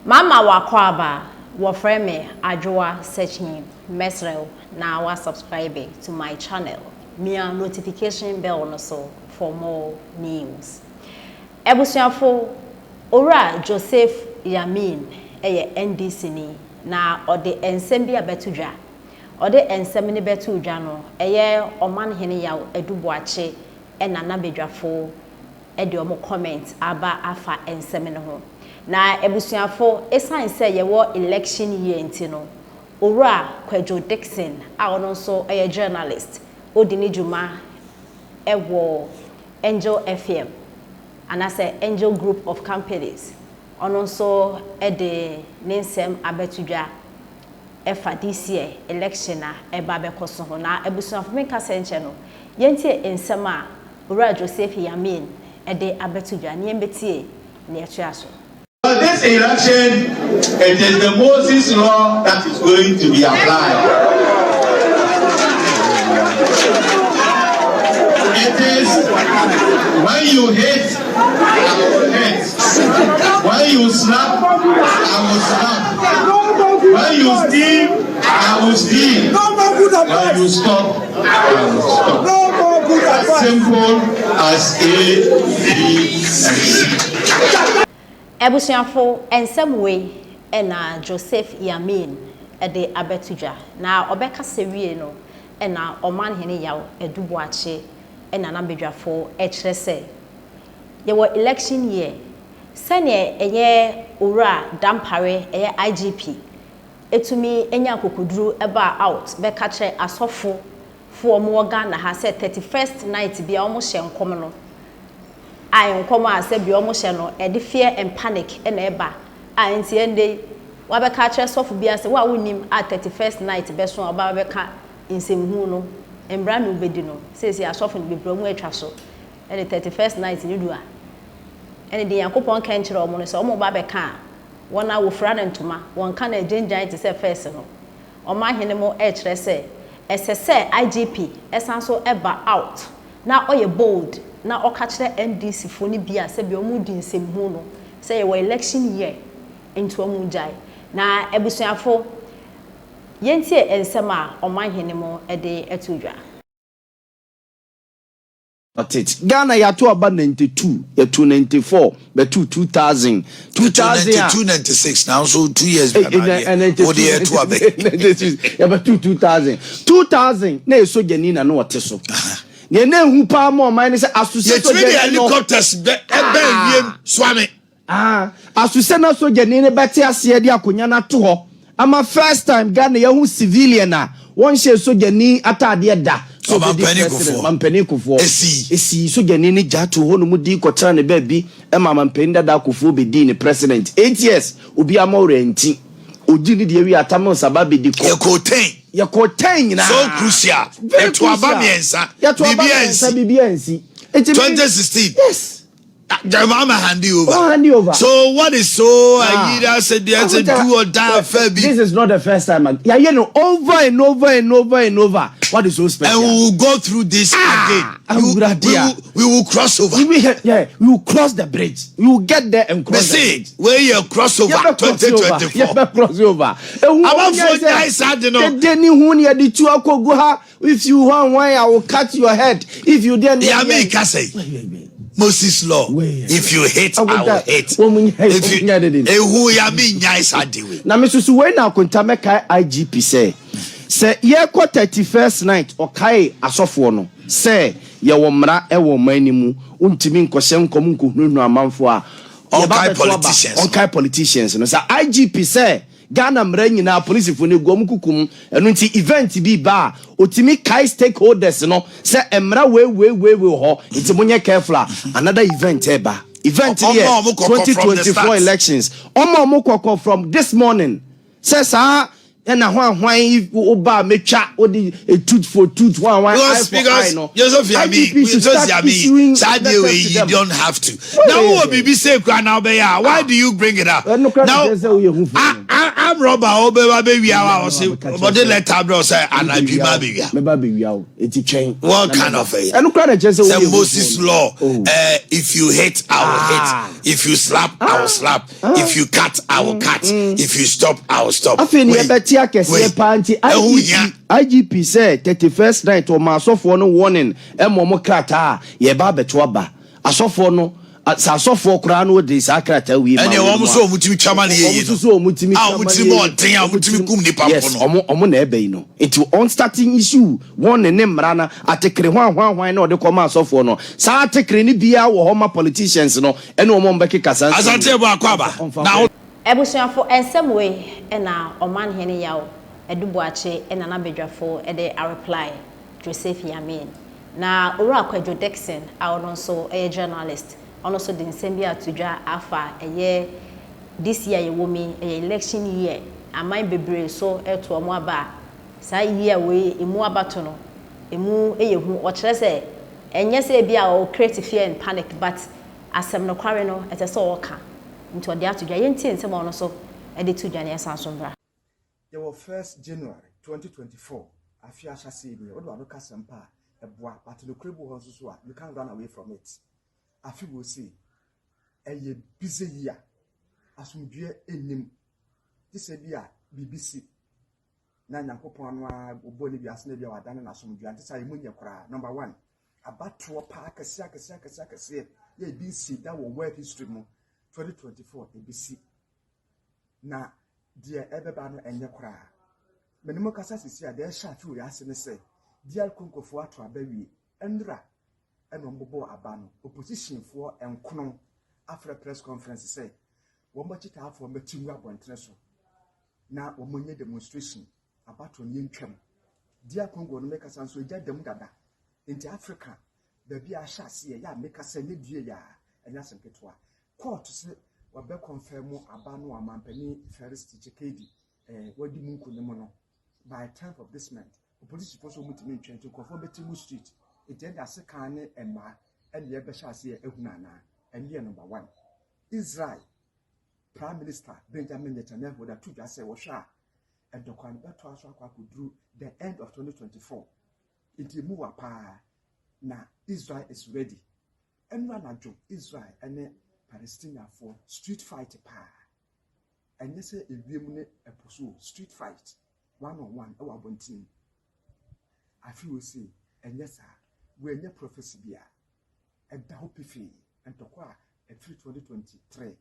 Mama w'akwaaba, wɔfrɛ me Adwoa Sekyim, mɛsrɛ wo na wa subscribe to my channel, mia notification bell no so for more news. Abusuafo, Owura Joseph Yamin yɛ NDC ni na ɔde nsɛm bi abɛto dwa. Ɔde nsɛm no bɛtoo dwa no, ɛyɛ Ɔmanhene Yaw Adu Boakye na n'abadwafo de wɔn comment aba afa nsɛm no ho. Na abusuafo, esiane sɛ yɛwɔ election year nti no, Owura Kwadwo Dickson a ɔno nso yɛ journalist, odi ne dwuma wɔ Angel FM anaasɛ Angel Group of Companies, ɔno nso de ne nsɛm abɛto dwa ɛfa this year election a ɛreba abɛkɔ so ho. Na abusuafo menka sɛ nkyɛ no, yɛntie nsɛm a Owura Joseph Yamin de abɛto dwa na yɛmbɛtie nea ɛtoa so. For this election, it is the Moses law that is going to be applied. It is when you hit, I will hit. When you slap, I will slap. When you steal, I will steal. When you stop, I will stop. As simple as A, B, and C. Abusuafo, nsɛm wei na Joseph Yamin de abɛto dwa. Na ɔbɛkasa wie no na Ɔmanhene Yaw Adu Boakye na n'abadwafo kyerɛ sɛ yɛwɔ election year. Sɛdeɛ ɛyɛ Owura Dampare, ɛyɛ IGP, tumi nya akokoduru baa out bɛka kyerɛ asɔfo foɔ wɔn wɔ Ghana ha sɛ 31st night biara wɔn hyɛ nkɔm no, a nkɔm a sɛ bia wɔn hyɛ no ɛde fear and panic na ɛba a nti ɛndɛ yi wabɛka akyerɛ sɔfo biara sɛ wo a wonnim a 31st night bɛso a woba bɛka nsɛmhuu no mbra na wobɛdi no seesei asɔfo no bebree wɔn atwa so ɛne 31st night no du a ɛne deɛ Nyankopɔn nka nkyerɛ wɔn no sɛ wɔn ba bɛka a wɔn a wɔfira no ntoma wɔn ka no agyangyan te sɛ first no. Ɔmanhene mo rekyerɛ sɛ ɛsɛ sɛ IGP san so ba out na ɔyɛ bold na ɔka kyerɛ NDC foɔ no bi a sɛbi wɔn redi nsɛmhuu no sɛ yɛwɔ election year nti wɔn ngyae. Na abusuafo yɛntie nsɛm a Ɔmanhene mo de to dwa. Got it. Ghana yɛato aba 92, yɛto 94, bɛto 2000. 2000 a. 92, 96, now so 2 years bi na adeɛ wode yɛto abɛ. Yɛbɛto 2000. 2000 na yɛ sogyani na na ɔte so. Nea na ehu paa ma ɔman ne sɛ asosɛ Yɛtumi de sogyani no. helicopters bɛ ɛbɛn wiem Suame. Ah, asosɛ na sogyani no bɛte aseɛ de akonnwa no ato hɔ ama first time Ghana yɛho civilian a wɔnhyɛ sogyani ataadeɛ da. So ɔbɛdi Ɔmampanin president. Kufuor. Mampanin Kufuor. Esi. Esi sogyani no gya to hɔ nom di kɔtena ne baabi ma mampanin dada Kufuor bɛdii ne president 8 years, obi ama ɔwerɛ nti ogyi ne deɛ wie atam saba bɛdi kɔ. Yɛkɔ 10. Yɛkɔ 10 nyinaa. So crucial. Very Yɛto aba crucial. mmiɛnsa. Yɛto aba Biribi mmiɛnsa. ansi. Biribi ansi. Enti 2016. Jeremiah hand you over. Oh, hand you over. So what is so Ah. ayi that said there's a do or die affair bi. This is not the first time. Yeah, over and over and over and over. What is so special? And we will go through this Ah, again. Awurade We a. will cross over. Yeah, we will cross the bridge. We will get there and Me cross the see bridge. where you cross over Yɛbɛ cross over. 2024. Yɛbɛ cross over. Ehu Amanfoɔ nyae saa de no. Dede ni hu ni yɛde tu akɔgu ha. If you want one, I will cut your head. If you dare. Yami kasa yi. Moses law. Wait. If you hit, I will hit. Wɔn mu nya- If you nya dede. ehu yami nyae saa de we. Na me soso wei na akonta mɛkae IGP sɛ yɛkɔ 31st night, ɔkae asɔfoɔ no sɛ yɛwɔ mmara ɛwɔ ɔman no mu, wontumi nkɔhyɛ nkɔm nkɔhunahunu amanfoɔ a Ɔnkae yɛba bɛto aba. politicians no. Ɔnkae politicians no sɛ IGP sɛ Ghana mmara nyinaa polisifoɔ no egu ɔmo kukum. Ɛno nti event bi ba a otumi kae stakeholders no sɛ mmara wei wei wei wei hɔ nti monyɛ careful a another event ɛba, event Ɔmo yɛ a ɔmo kɔkɔ from the 2024 start. elections. Ɔmo a ɔmo kɔkɔ from this morning sɛ saa ɛna hwan hwan woba a metwa wode a tooth for tooth, hwan hwan, eye Because for eye because no. Joseph Yami, IGP should Joseph start Yami, issuing saa de letters wei to you them. don't have to. Wait, Now wait, wo wait. bibi say kura na ɔbɛyɛ a, why do you bring it up? Ɛno kora Now kyerɛ sɛ woyɛ hu fo. I Armed robber a ɔbɛba bɛwia wo a ɔse ɔde letter abrɛ wo sɛ anadwo yi ma abɛwia. Mɛba abɛwia wo enti twɛn. What kind of a. Ɛno koraa na ɛkyerɛ sɛ woyɛ Sɛ Moses law, oh. eh, if you hit, I will ah. hit. If you slap, ah. I will slap. Ah. If you cut, I will mm. cut. If you stop, I will stop. Afei ni ɛbɛte akɛseɛ paa nti IGP IGP sɛ 31st night ɔma asɔfoɔ no warning ɛma ɔmo krataa a yɛba abɛto aba. Asɔfoɔ no, sɛ asɔfoɔ koraa na wɔde saa krataa wei ma Ɛnneɛ wɔn wɔn a, nso a wɔtumi twa ma no yɛ wɔn yie nso no, so wɔn tumi a twa wɔn ma no tirim yɛ bɔ yie, ɔden a wɔn wɔtumi tirim, kum nnipa mpo yes, no. wɔn, wɔn na ɛbɛ yi no. Nti wɔn starting issue wɔn ne ne mmara no, atekere hwan hwan hwan na ɔde kɔma asɔfoɔ no. Saa atekere no biara wɔ hɔ ma politicians no ɛne wɔn a wɔbɛkeka saa nsɛm Asante wei. Abuakwa Ɔmfa, aba ɔmfa na nkɔ. wo. Abusuafo, nsɛm wei na Ɔmanhene Yaw Adu Boakye na n'abadwafo de areply Joseph Yamin. Na Owura Kwadwo Dickson a ɔno nso yɛ journalist, ɔno nso de nsɛm bi ato dwa afa ɛyɛ this year a yɛwɔ mu yi, ɛyɛ election year, aman bebree so reto wɔn aba a, saa year wei emu abato no, emu yɛ hu. Ɔkyerɛ sɛ ɛnyɛ sɛ ebi a ɔ create fear and panic but asɛm nokware no ɛsɛ sɛ ɔka nti ɔde ato dwa. Yɛntie nsɛm a ɔno nso de to dwa na yɛnsan so mbra. Yɛwɔ first January 2024 afe ahyɛase yi nie, wode w'ano ka asɛm pa a ɛboa but nokorɛ bi wɔ hɔ nso so a you can't run away from it. Afe wɔ sei ɛyɛ busy year, asomdwoeɛ nnim gye sɛ bi a biribi si na Nyankopɔn ano ara ɔbɔ ne wiase na bi a wadane n'asomdwoeɛ ante saa emu nyɛ koraa. Number one, abatoɔ paa akɛseɛ akɛseɛ akɛseɛ akɛseɛ yɛ ebi nsi da wɔ world history mu 2024 ebesi. Na deɛ ɛbɛba no ɛnyɛ koraa. Me ne mo kasa sisi a, deɛ ɛhyɛ afe wei ase ne sɛ DR Congofoɔ ato aba wie. Ɛnora ɛna wɔn bobɔɔ aba no. Oppositionfoɔ nkono afrɛ press conference sɛ wɔn akyitaafoɔ mmɛte ngu abɔntene so na wɔn nyɛ demonstration abatoɔ no yɛntwam. DR Congo no mekasa nso egya da mu dada. Nti Africa baabi a ahyɛ aseɛ yɛ a mekasa nyɛ due yɛ a ɛnyɛ asɛm ketewa. Court se wɔbɛ kɔnfɛmo aba no a Ɔmanpanin Felix Tshisekedi eh, wadi mu nkunim no by 10th of this month. Opolisifoɔ nso wɔntumi ntwɛn nti nkurɔfoɔ bɛte mu street. Nti ɛnde asekan ne mmaa ɛne yɛbɛhyɛ aseɛ ahunu anaa? Ɛno yɛ number one. Israel Prime Minister Benjamin Netanyahu de ato dwa sɛ wɔhwɛ a ntɔkwa no bɛtoa so akɔ akɔduru the end of 2024. Nti emu wa paa na Israel is ready. Ɛno anadwo Israel ne Palestiniafoɔ street fight paa. Ɛnyɛ sɛ ewiem ne ɛpo so o, street fight one on one ɛwɔ abɔnten mu. Afe wei sei ɛnyɛ saa. Wei ɛnyɛ prophecy biara. Ɛda hɔ pefee. Ntɔkwa a ɛfiri 2023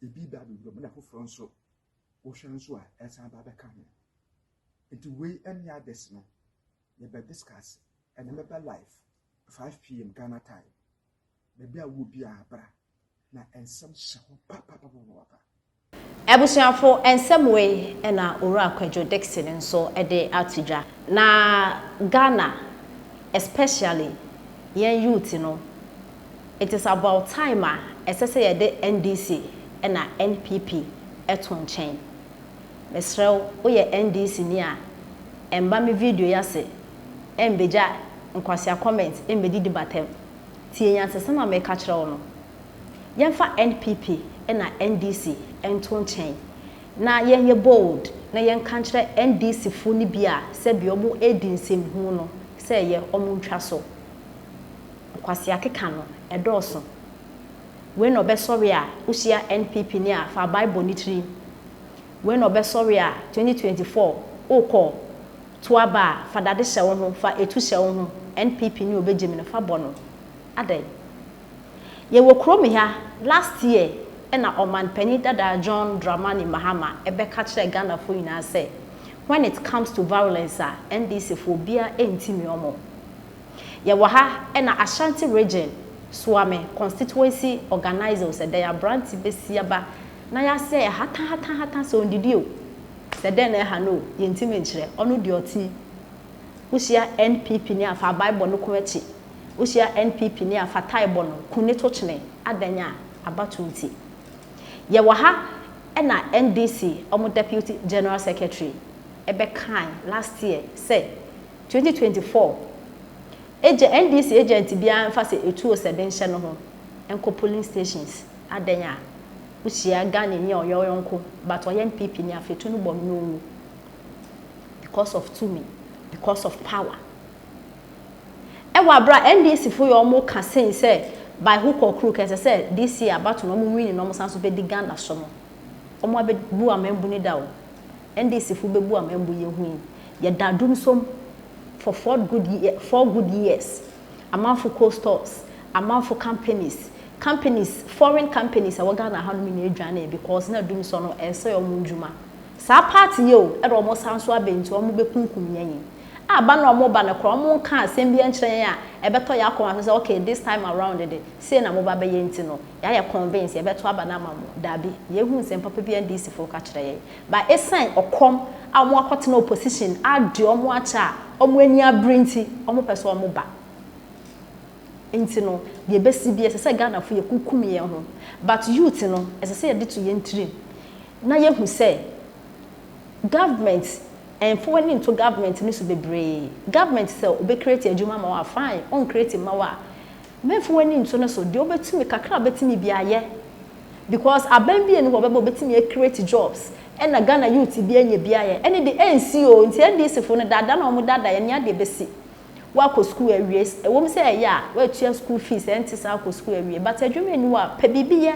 ebi ba abɛwura mu na foforɔ nso wohwɛ nso a ɛsan ba abɛka ho. Nti wei ɛne others no yɛbɛ discuss ɛna mɛba live 5 pm Ghana time. Baabi a wowɔ biara bra na nsɛm hyɛ hɔ papapapapa. Abusuafo, nsɛm wei na Owura Kwadwo Dickson nso de ato dwa. Na Ghana, especially yɛn youth no, it is about time a ɛsɛ sɛ yɛde NDC na NPP to nkyɛn. Mesrɛ wo, woyɛ NDC ni a, mba me video yi ase mbegya nkwasea comment mbedidi batam. Tie nyansasɛm a meka kyerɛ wo no. Yɛmfa NPP na NDC nto nkyɛn na yɛnyɛ bold na yɛnka nkyerɛ NDC fo no bi a sɛbi ɔmo edi nsɛmhunu no sɛ ɛyɛ ɔmo ntwa so. Nkwasea keka no ɛdɔɔso. Wei na ɔbɛsɔre a wohyia NPP ni a fa abae bɔ ne tirim. Wei na ɔbɛsɔre a 2024 wokɔ to aba a fa dade hyɛ wo ho, fa etu hyɛ wo ho, NPP ni obegye me no fa bɔ no. Adɛn? Yɛwɔ kurom ha last year ɛna ɔmanpanin dada John Dramani Mahama ɛbɛka kyerɛ Ghanafoɔ nyinaa sɛ when it comes to violence a NDC foɔ obiara ntimi ɔmo. Yɛwɔ ha ɛna Ashanti Region Suame constituency organizer sɛ dɛn aberante bɛsi aba na yɛasɛ yɛ hata hata hata sɛ ɔndidi o. Sɛ dɛn na ɛha no o, yɛntimi nkyerɛ. Ɔno deɛ ɔte. Wohyia NPP ni a fa abae bɔ no ko akyi. Wohyia NPP ni a fa tae bɔ no, ku ne to kyene. Adɛn a abato nti. Yɛwɔ ha ɛna NDC ɔmo deputy general secretary ɛbɛkae last year sɛ 2024 agent NDC agent biara mfa sɛ etuo sɛ de nhyɛ no ho nkɔ polling stations. Adɛn a. Wohyia Ghanani a ɔyɛ wo yɔnko but ɔyɛ NPP ni a fetu no bɔ no na ɔnwu because of tumi, because of power. Ɛwɔ abere a NDC fo yɛ ɔmo ka sei sɛ by hook or crook ɛsɛ sɛ this year abato no ɔmo wini na ɔmo san so bɛdi Ghana so no, ɔmo abɛ bu amambu no da o. NDC fo bɛbu amambu yɛ hui. Yɛda dumsom for 4 good year, 4 good years. Amanfo cold stores, amanfo companies, companies, foreign companies a ɛwɔ Ghana hanom nyinaa dwanee because na dumsɔ no ɛresɛe wɔn ndwuma. Saa party yi o, ɛna wɔn san so aba nti wɔn bɛkunkum yɛn yi. Aba na wɔn ba no koraa, wɔn nka asɛm bi nkyerɛ yɛn a ɛbɛtɔ yɛn akoma so sɛ okay, this time around de, sei na mo ba bɛyɛ nti no, yɛayɛ convince, yɛbɛto aba no ama mo. Daabi, yɛhu nsɛm papa bi NDC foɔ ka kyerɛ yɛn. But ɛsan ɔkɔm a wɔn akɔtena opposition adi wɔn akyɛ a wɔn ani abere nti, wɔn pɛ sɛ wɔn ba. Nti no, deɛ ɛbɛsi bi ɛsɛ sɛ Ghanafo yɛ kukum yɛn ho. But youth no, ɛsɛ sɛ yɛde to yɛn tirim na yɛhu sɛ government ɛnfo w'ani nto government no so bebree. Government sɛ obe create adwuma ma wo a, fine, ɔn create ma wo a, mɛmfo w'ani nto no so. Deɛ wobɛtumi kakra a wobɛtumi bi ayɛ because aban bi eni hɔ ɔbɛba obɛtumi create jobs ɛna Ghana youth bi anya bi ayɛ ɛne de ɛnsi o. Nti NDC fo no dada na wɔn dada yɛn nea deɛ bɛsi wakɔ school awie, ɛwɔm sɛ ɛyɛ a watua school fees, ɛnte saa, akɔ school awie, but adwuma eni hɔ a pɛ biribi yɛ,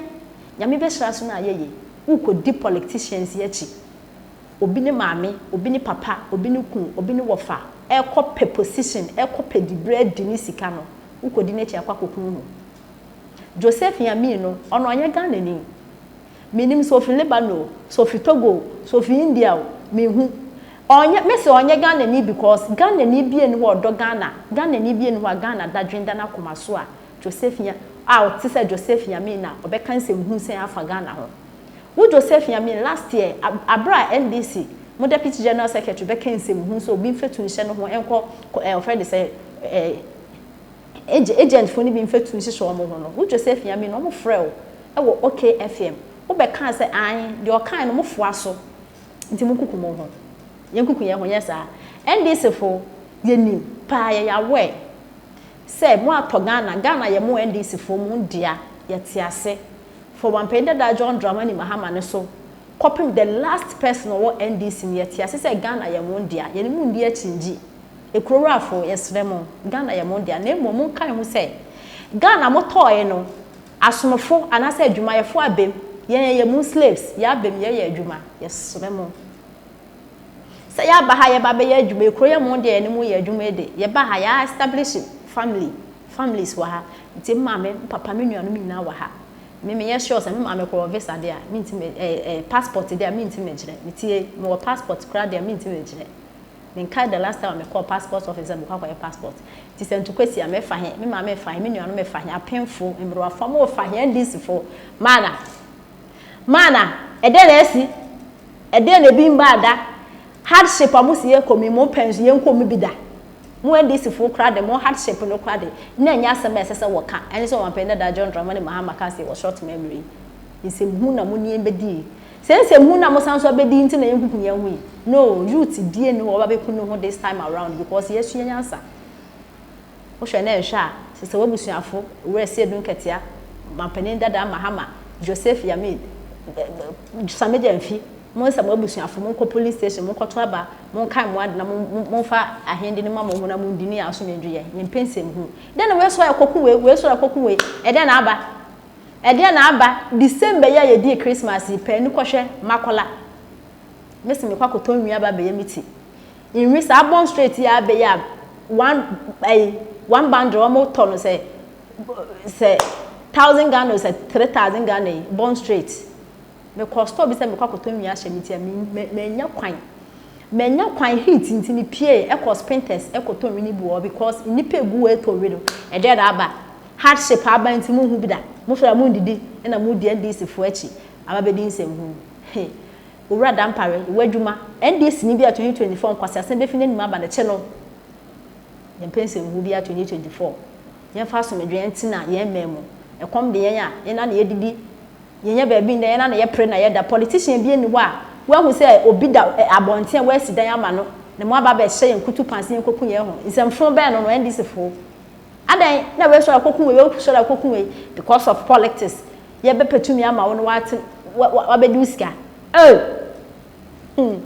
Nyame bɛhyira so na ayɛ yie. Wokɔdi politicians yi akyi, obi ne maame, obi ne papa, obi ne kun, obi ne wɔfa, ɛkɔ pɛ position, ɛkɔ pɛ dibrɛ di ne sika no, wokɔdi n'akyi akɔ akɔkum ho. Joseph Yamin no, ɔno ɔnyɛ Ghana ni. Menim sɛ ofi Lebanon, sɛ ofi Togo, sɛ ofi India o, mehu ɔnyɛ mɛsɛ ɔnyɛ Ghana ni because Ghana ni bie ni hɔ ɔdɔ Ghana, Ghana ni bie ni hɔ a Ghana dadwen da n'akoma so a Joseph ya a ɔte sɛ Joseph Yamin na ɔbɛka nsɛm hu sɛn afa Ghana ho. Wo Joseph Yamin, last year abere a NDC mo deputy general secretary bɛka nsɛm hu sɛ obi mfɛtu nhyɛ ne ho nkɔ ɔfrɛ de sɛ agent fo no bi mfɛtu nhyehyɛ wɔn ho no, wo Joseph Yamin no, wɔn frɛ wo ɛwɔ OK FM, wobɛka sɛ an deɛ ɔkan no mo foa so nti mo kuku mo ho. Yɛn kuku yɛn ho nyɛ saa. NDC fo, yɛnim paa, yɛyɛ aware sɛ mo atɔ Ghana. Ghana yɛ mo NDC fo mo dea. Yɛte ase for Wampanyin dada John Dramani Mahama ne so kɔpem the last person ɔwɔ NDC no, yɛte ase sɛ Ghana yɛ mo dea. Yɛne mo ndi akyingyi. Ekurowurafo, yɛsrɛ mo, Ghana yɛ mo dea, na mmom monkae ho sɛ Ghana motɔɔe no, asomfo anaasɛ adwumayɛfo abem. Yɛn yɛyɛ mo slaves, yɛabem yɛyɛ adwuma. Yɛsrɛ mo sɛ yɛaba ha, yɛba bɛyɛ adwuma. Ekuro yɛ mo deɛ, yɛne mo yɛ adwuma yi de yɛba ha, yɛ establish family, families wɔ ha. Nti maame, papa, me nuanom nyinaa wɔ ha. Me meyɛ sure sɛ me maame kɔ wɔ visa deɛ a menti me ɛɛ ɛɛ passport deɛ a menti me kyerɛ me tie. Mewɔ passport koraa deɛ a menti me kyerɛ. Menkae the last time a mekɔɔ passport office sɛ mekɔ akɔyɛ passport. Nti sɛ ntokwa a mefa he, me maame fa he, me nuanom fa he, apemfo, mmerewafo mo fa he, NDC fo maana maana ɛdɛn na asi? Ɛdɛn na ebi mba da? Hardship a mo si yɛ kɔ mi mo pɛ nso yɛn kɔ mu bi da. Mo NDC fo koraa de, mo hardship no koraa de na ɛnyɛ asɛm a ɛsɛ sɛ wɔka. Ɛne sɛ ɔmampanin dada John Dramani Mahama ka sɛ wɔ short memory nsɛmhu na mo nie bɛdi sɛ nsɛmhu na mo san so abɛdi nti na yɛnkuku yɛn ho yi. No youth die ni hɔ ɔba bɛku ne ho this time around because yɛsua nyansa. Wohwɛ na ɛnhwɛ a sɛ wabusuafo Owura Siedu Nketea, mampanin dada Mahama, Joseph Yamin, Sammy Gyamfi, mo nsa mo abusuafo, monkɔ police station, monkɔto aba, monkae mo ade na momfa ahendi no ma mo ho na mondi ne yɛ asomdwe. Yɛ yɛmpɛ nsɛmhu dɛn na wei so a ɛkɔko wei, wei so a ɛkɔko wei. Ɛdɛn na aba? Ɛdeɛn na aba? December yi a yɛdii Christmas yi, pɛɛ ni kɔhwɛ Makola. Mesi mekɔ akɔtɔ nwi aba abɛyɛ me ti. Nwi saa Bond Street yi a abɛyɛ a one ɛyi one bundle wɔn tɔ no sɛ 1,000 Ghana o, sɛ 3,000 Ghana yi. Bond Street, mekɔ store bi sɛ mekɔ akɔtɔ nwi ahyɛ me ti a, me menya kwan, menya kwan, heat nti me pie ɛkɔ Spintex ɛkɔtɔ nwi no bi wɔ hɔ because nnipa egu hɔ ɛtɔ nwi no. Ɛdeɛn na aba? Hardship aba nti mo nhu bi da. Mo fɛ mo ndidi ɛna mo di NDC foɔ akyi aba bɛdi nsɛm ho. He Owura Dampare, wɔ adwuma NDC ni bi a 2024 nkwasiasɛm bɛfi n'anim aba ne kye no. Yɛmpɛ nsɛmhu bi a 2024 yɛmfa asomdwe ntena yɛn mman mu. Ɛkɔm de yɛn a, yɛn na yɛdidi, yɛnyɛ baabi ndɛ, yɛn na yɛpere na yɛda. Politician bi ani hɔ a wahu sɛ obi da abɔnten a wasi dan ama no na mo aba abɛhyɛ yɛn kutu pan sɛ yɛnkɔku yɛn ho. Nsɛmfo bɛn no NDC fo adan na wei sɔrɔ akɔku wei, wei sɔrɔ akɔku wei because of politics. Yɛbɛpɛ tumi ama wo no wate. wabɛdi wo sika. Oh! Hmm.